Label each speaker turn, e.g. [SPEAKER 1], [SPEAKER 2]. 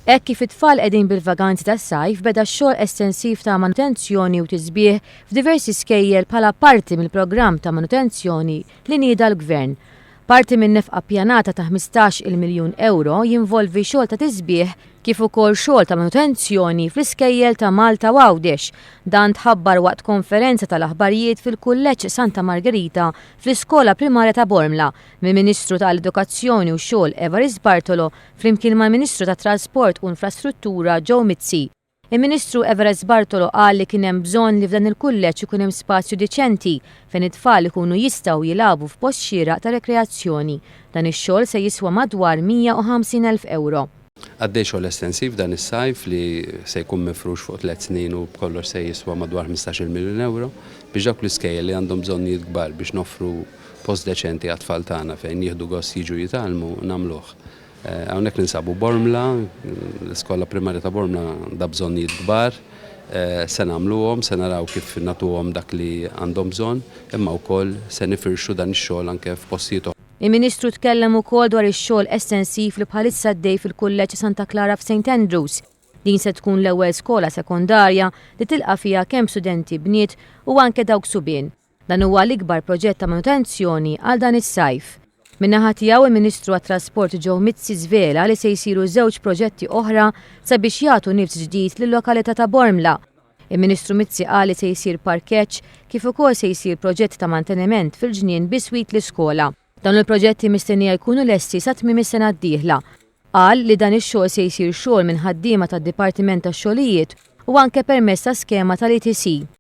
[SPEAKER 1] Hekk kif it-tfal qegħdin bil-vaganzi tas-sajf beda x-xogħol estensiv ta' manutenzjoni u tisbiħ f'diversi skejjel bħala parti mill-programm ta' manutenzjoni li nieda l-Gvern. Parti min-nefqa ppjanata ta' 15-il miljun ewro jinvolvi xogħol ta' tisbiħ kif ukoll xogħol ta' manutenzjoni fl-iskejjel ta' Malta u Għawdex. Dan tħabbar waqt konferenza tal-aħbarijiet fil-Kulleġġ Santa Margherita fl-Iskola Primarja ta' Bormla mill-Ministru tal-Edukazzjoni u x-Xogħol Evarist Bartolo flimkien mal-Ministru tat-Trasport u Infrastruttura Joe Mizzi. Il-Ministru Everest Bartolo qal li kien hemm bżonn li f'dan il-kulleġġ ikun hemm spazju diċenti fejn it-tfal ikunu jistgħu jilagħbu f'post xieraq ta' rekreazzjoni. Dan ix-xogħol se jiswa madwar 150,000 ewro.
[SPEAKER 2] Għaddej xogħol estensiv dan is-sajf li se jkun mifrux fuq tlett snin u b'kollox se jiswa madwar 15-il miljun ewro biex dawk l-iskejjel li għandhom bżonnijiet kbar biex noffru post deċenti għat-tfal tagħna fejn jieħdu gost jiġu jitgħallmu nagħmluh. Hawnhekk ninsabu Bormla, l-iskola primarja ta' Bormla għandha bżonnijiet kbar, se nagħmluhom, se naraw kif nagħtuhom dak li għandhom bżonn, imma wkoll se nifirxu dan ix-xogħol anke f'postijiet oħra.
[SPEAKER 1] Il-Ministru tkellem ukoll dwar ix-xogħol estensiv li bħalissa għaddej fil-Kulleġġ Santa Klara f'St Andrews. Din se tkun l-ewwel skola sekondarja li tilqa' fiha kemm studenti bniet u anke dawk subien. Dan huwa l-ikbar proġett ta' manutenzjoni għal dan is-sajf. Min-naħa tiegħu il-Ministru għat-Trasport Joe Mizzi żvela li se jsiru żewġ proġetti oħra sabiex jagħtu nifs ġdid lil-lokalità ta' Bormla. Il-Ministru Mizzi qal li se jsir parkeġġ kif ukoll se jsir proġett ta' manteniment fil-ġnien biswit l-iskola. Dawn il-proġetti mistennija jkunu lesti sa tmiem is-sena d-dieħla. Qal li dan ix-xogħol se jsir xogħol minn ħaddiema tad-Dipartiment tax-Xogħlijiet u anke permezz ta' skema tal-ETC.